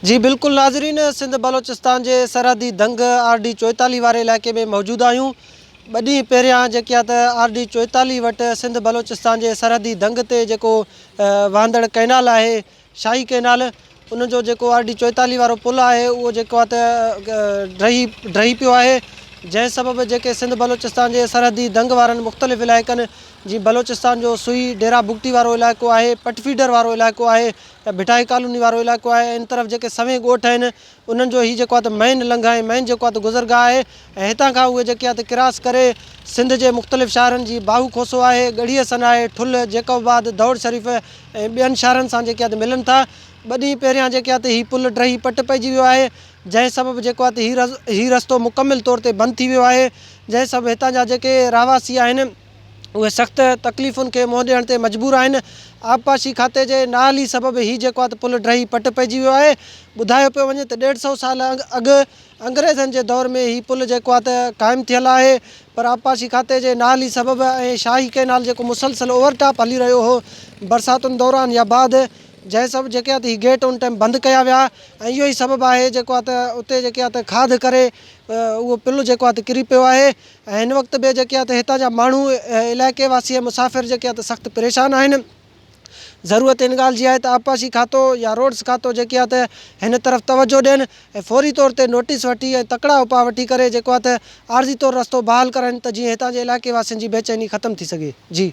جي بلڪل ناظرين سنڌ بلوچستان جي سرحدي دنگ آر ڊي 44 واري علائقي ۾ موجود آهيون ٻه ڏينهن پهريان جيڪي آ ته آر ڊي 44 وٽ سنڌ بلوچستان جي سرحدي دنگ تي جيڪو وهندڙ ڪئنال آهي شاهي ڪئنال ان جو جيڪو آر ڊي 44 وارو پل آهي اهو جيڪو آ ته ڊهي ڊهي پيو آهي جنهن سبب جيڪي سنڌ بلوچستان جي سرحدي دنگ وارن مختلف علائقن جي بلوچستان جو سوئي ڊيرا بگٽي وارو علائقو آهي پٽفيڊر وارو علائقو آهي يا ڀٽائي ڪالوني وارو علائقو آهي ۽ ان طرف جيڪي سوين ڳوٺ آهن انهن جو هي جيڪو آهي ته مين لنگهه ۽ مين جيڪو آهي ته گذرگاهه آهي ۽ هتان کان اهي جيڪي آهي ته ڪراس ڪري سنڌ جي مختلف شهرن جي باهو کوسو آهي، ڳڙهي حسن آهي، ٺل، جيڪب آباد، دوڙ شريف ۽ ٻين شهرن سان جيڪي آهي ته ملن ٿا. ٻه ڏينهن پهريان جيڪي آهي ته هي پل ڊهي پٽ پئجي ويو آهي جنهن سبب جيڪو آهي ته هي هي رستو مڪمل طور تي بند ٿي ويو آهي جنهن سبب هتان جا جيڪي رهواسي آهن اهي سخت تڪليفن کي منهن ڏيڻ تي مجبور آهن، آبپاشي کاتي جي نااهلي سبب هي جيڪو آهي ته پل ڊهي پٽ پئجي ويو آهي، ٻڌايو پيو وڃي ته ڏيڍ سئو سال اڳ انگريزن جي دور ۾ هي پل جيڪو آهي ته قائم ٿيل آهي پر آبپاشي کاتي جي نااهلي سبب ۽ شاهي ڪئنال جيڪو مسلسل اوور ٽاپ هلي رهيو هو برساتن دوران يا بعد جنهن سبب جيڪي آهي ته هي گيٽ ان ٽائيم بند ڪيا ويا ۽ اهو ئي سبب آهي جيڪو آهي ته اتي جيڪي آهي ته کاڌ ڪري اهو پل جيڪو آهي ته ڪري پيو آهي. ۽ هن وقت به جيڪي آهي ته هتان جا ماڻهو علائقي واسي ۽ مسافر جيڪي آهي ته سخت پريشان آهن ضرورت ان ڳالهه جي آهي ته آبپاشي کاتو يا روڊس کاتو جيڪي آهي ته هن طرف توجهه ڏين ۽ فوري طور تي نوٽيس وٺي ۽ تڪڙا اپاء وٺي ڪري جيڪو آهي ته عارضي طور رستو بحال ڪرائين ته جيئن هتان جي علائقي واسين جي بيچيني ختم ٿي سگهي جي.